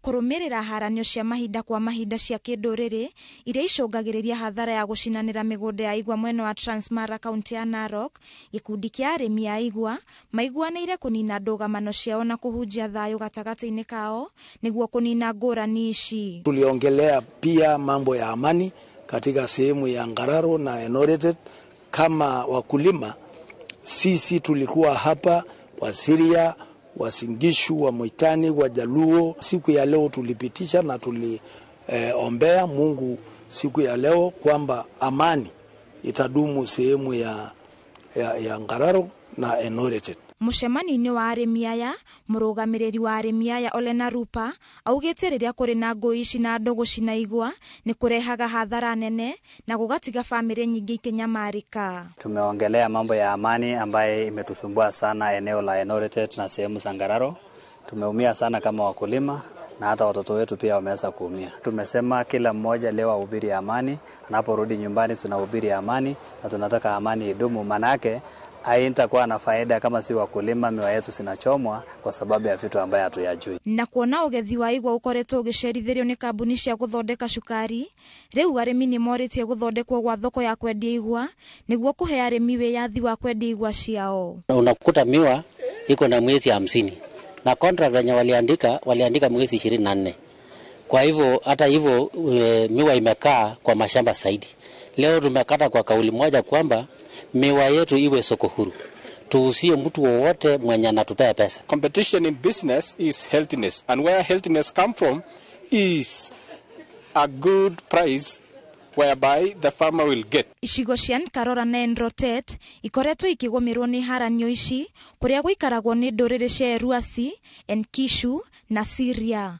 Kũrũmĩrĩra haranio cia mahinda kwa mahinda cia kĩndũrĩrĩ iria icũngagĩrĩria hathara ya gũcinanĩra mĩgũnda ya igwa mwena wa Transmara, kaunti ya Narok, gĩkundi kĩa arĩmi a igwa maiguanĩire kũnina ndũgamano ciao na kũhunjia thayũ gatagatĩ-inĩ kao nĩguo kũnina ngũrani ici. Tuliongelea pia mambo ya amani katika sehemu ya Ngararo na Enoretet. Kama wakulima sisi tulikuwa hapa Wasiria, Wasingishu, wa Moitani, Wajaluo. Siku ya leo tulipitisha na tuliombea Mungu siku ya leo kwamba amani itadumu sehemu ya Ngararo na Enoretet. Mũcemanio-inĩ wa arĩmi aya, mũrũgamĩrĩri wa arĩmi aya Olena Rupa augĩte rĩrĩa kũrĩ na ngũĩ ici na andũ gũcina igwa nĩ kũrehaga hathara nene na gũgatiga bamĩrĩ nyingĩ ikĩnyamarĩka. Tumeongelea mambo ya amani ambaye imetusumbua sana eneo la Enoretet na sehemu za Ngararo. Tumeumia sana kama wakulima na hata watoto wetu pia wameweza kuumia. Tumesema kila mmoja leo ahubiri amani, anaporudi nyumbani tunahubiri amani na tunataka amani idumu, manake haitakuwa na faida kama si wakulima, miwa yetu zinachomwa kwa sababu ya vitu ambayo hatuyajui. Na kuona ũgethi wa igwa ũkoretwo ũgĩcerithĩrio nĩ kambuni cia gũthondeka cukari, rĩu arĩmi nĩ morĩtie gũthondekwo gwa thoko ya kwendia igwa nĩguo kũhe arĩmi wĩyathi wa kwendia igwa ciao. Unakuta miwa iko na mwezi 50 na contract wenye waliandika mwezi 24. Kwa hivyo hata hivyo miwa imekaa kwa mashamba zaidi. Leo tumekata kwa kauli moja kwamba miwa yetu iwe soko huru, tuusie mtu wowote mwenye anatupea pesa. Competition in business is healthiness, and where healthiness come from is a good price whereby the farmer will get. Icigo cia Nkarora na Enrotet ikoretwo ikĩgũmĩrwo nĩ haranio ici kũrĩa gũikaragwo nĩ ndũrĩrĩ cia Eruasi, Enkishu na Siria.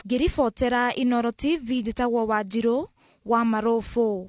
Ngĩribotera Inooro TV, njĩtagwo Wanjirũ wa Marũbũ.